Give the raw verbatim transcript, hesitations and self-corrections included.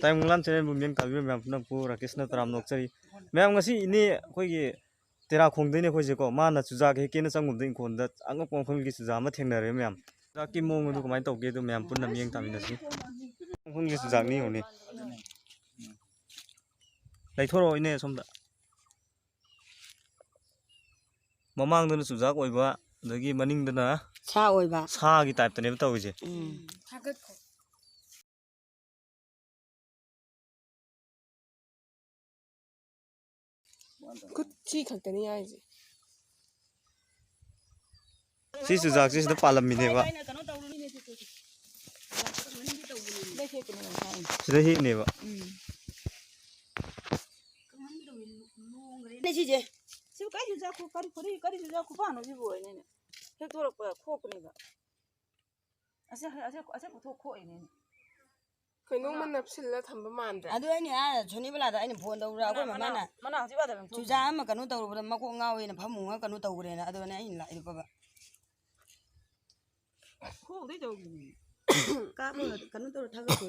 ꯇꯥꯏꯕꯪ ꯂꯥꯟ ꯆꯦꯅꯦꯜꯕꯨ ꯃꯤꯠꯌꯦꯡ ꯇꯥꯕꯤꯕ ꯃꯌꯥꯝ ꯄꯨꯝꯅꯃꯛꯄꯨ ꯔꯥꯀꯦꯁꯅ ꯇꯔꯥꯝꯅ ꯑꯣꯛꯆꯔꯤ꯫ ꯃꯌꯥꯝ, ꯉꯁꯤ ꯏꯅꯦ ꯑꯩꯈꯣꯏꯒꯤ ꯇꯦꯔꯥ ꯈꯣꯡꯗꯩꯅꯦ ꯑꯩꯈꯣꯏꯁꯦꯀꯣ꯫ ꯃꯥꯅ ꯆꯨꯖꯥꯛ ꯍꯦꯛꯀꯦꯅ ꯆꯪꯉꯨꯕꯗ ꯏꯪꯈꯣꯜꯗ ꯑꯉꯛꯄ ꯃꯈꯜꯒꯤ ꯆꯨꯖꯥꯛ ꯑꯃ ꯊꯦꯡꯅꯔꯦ ꯃꯌꯥꯝ꯫ ꯆꯨꯖꯥꯛꯀꯤ ꯃꯑꯣꯡ ꯑꯗꯨ ꯀꯃꯥꯏꯅ ꯇꯧꯒꯦ ꯑꯗꯨ ꯃꯌꯥꯝ ꯄꯨꯟꯅ ꯃꯤꯠꯌꯦꯡ ꯇꯥꯃꯤꯟꯅꯁꯤ꯫ ꯃꯈꯜꯒꯤ ꯆꯨꯖꯥꯛꯅꯤ ꯌꯦꯡꯉꯨꯅꯦ꯫ ꯂꯩꯊꯣꯔꯛꯑꯣ ꯏꯅꯦ ꯑꯁꯣꯝꯗ꯫ ꯃꯃꯥꯡꯗꯅ ꯆꯨꯖꯥꯛ ꯑꯣꯏꯕ, ꯑꯗꯒꯤ ꯃꯅꯤꯡꯗꯅ ꯁꯥ ꯑꯣꯏꯕ꯫ ꯁꯥꯒꯤ ꯇꯥꯏꯞꯇꯅꯦꯕ ꯇꯧꯔꯤꯁꯦ꯫ ꯎꯝ꯫ ꯈꯨꯠꯁꯤ ꯈꯛꯇꯅꯤ ꯌꯥꯏꯁꯦ꯫ ꯁꯤ ꯆꯨꯖꯥꯛꯁꯦ ꯁꯤꯗ ꯄꯥꯜꯂꯝꯃꯤꯅꯦꯕ꯫ ꯁꯤꯗ ꯍꯦꯛꯏꯅꯦꯕ꯫ ꯎꯝ꯫ ꯁꯤꯁꯦ꯫ ꯁꯤꯕꯨ ꯀꯔꯤ ꯆꯨꯖꯥꯛ ꯈꯨ-, ꯀꯔꯤ, ꯀꯔꯤ, ꯀꯔꯤ ꯆꯨꯖꯥꯛ ꯈꯨꯄꯥꯅꯣ ꯁꯤꯕꯨ ꯍꯥꯏꯅꯦ꯫ ꯍꯦꯛꯇꯣꯔꯛꯄ ꯈꯣꯛꯄꯅꯦꯕ꯫ ꯑꯁꯤ, ꯑꯁꯤ, ꯑꯁꯤ ꯄꯨꯊꯣꯛ ꯈꯣꯛꯏꯅꯦ꯫ ꯀꯩꯅꯣꯝ ꯃꯅꯞꯁꯤꯜꯂ ꯊꯝꯕ ꯃꯥꯟꯗ꯭ꯔꯥ? ꯑꯗꯨ ꯑꯩꯅ, ꯑꯥ, ꯁꯣꯅꯤꯕꯂꯥꯗ ꯑꯩꯅ ꯐꯣꯟ ꯇꯧꯔꯒ ꯑꯩꯈꯣꯏ ꯃꯅꯥ, ꯃꯃꯥꯅ ꯃꯅꯥ ꯍꯧꯖꯤꯛ ꯋꯥꯗ ꯂꯪꯊꯣꯛ꯫ ꯆꯨꯖꯥꯛ ꯑꯃ ꯀꯩꯅꯣ ꯇꯧꯔꯨꯕꯗ ꯃꯀꯣꯛ ꯉꯥꯎꯋꯦꯅ ꯐꯃꯨꯡꯒ ꯀꯩꯅꯣ ꯇꯧꯈ꯭ꯔꯦꯅ, ꯑꯗꯨꯅꯦ ꯑꯩꯅ ꯂꯥꯛꯏꯗꯨꯕꯕ꯫ ꯈꯣꯡꯗꯩ ꯇꯧꯈꯤꯕꯅꯦ꯫ ꯀꯥꯞꯄꯒ ꯀꯩꯅꯣ ꯇꯧꯔ ꯊꯥꯒꯠꯈꯣ꯫